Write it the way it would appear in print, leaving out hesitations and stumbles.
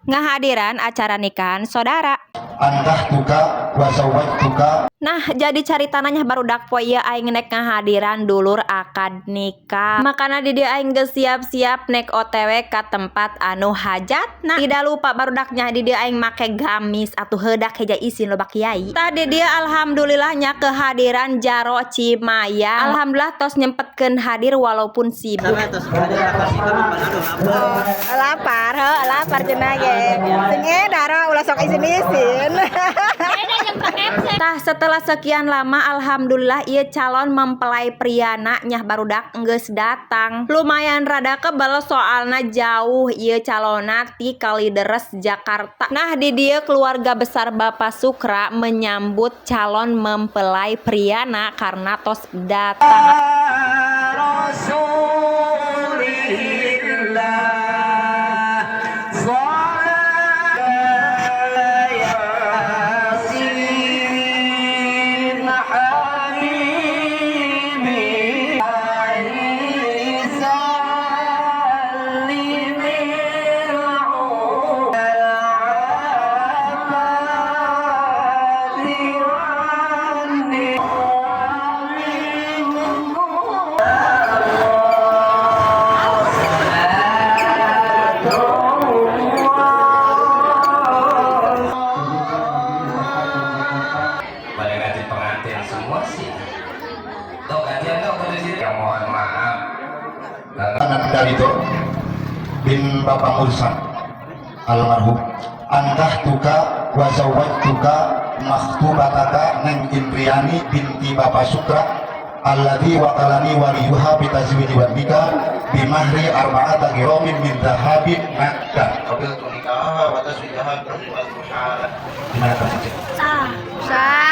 Ngahadiran acara nikahan saudara. Ankahtuka wa zawwajtuka. Nah, jadi caritana nya, barudak, poe ieu aing nek ngahadiran dulur akad nikah. Makana di dieu aing geus siap-siap nek OTW ka tempat anu hajatna. Tidak lupa, barudaknya, di dieu aing make gamis atuh, heudak heja isin loba kiai. Tadi dia alhamdulillahnya kehadiran Jaro Cimayang. Alhamdulillah tos nyempetkeun hadir walaupun sibuk. Lapar, heuh, lapar cenah ge. Sing edar ulah sok isin-isin. Tah, setelah sekian lama, alhamdulillah ieu calon mempelai priana nyah, barudak, enggeus datang. Lumayan rada kebel soalna jauh ieu calonna ti Kalideres, Jakarta. Nah, di dieu keluarga besar Bapak Sukra menyambut calon mempelai priana karena tos datang. Rasulillah Yasin Habibi سلم العباد عني. Pada ganti pengantin semua sih. Tuh, gantian dong dari sini. Ya, mohon maaf. Anak Darito bin Bapak Mursa almarhum, ankahtuka wa zawwajtuka makhtubataka Neng Indriani binti Bapak Sukra alladzi wakalani waliyuha bitazwiji wan nikah bimahri arba'ata giramin min dhahabin nakka. قبلت نكاحها وتزويجها. Gimana, Pak? Sah.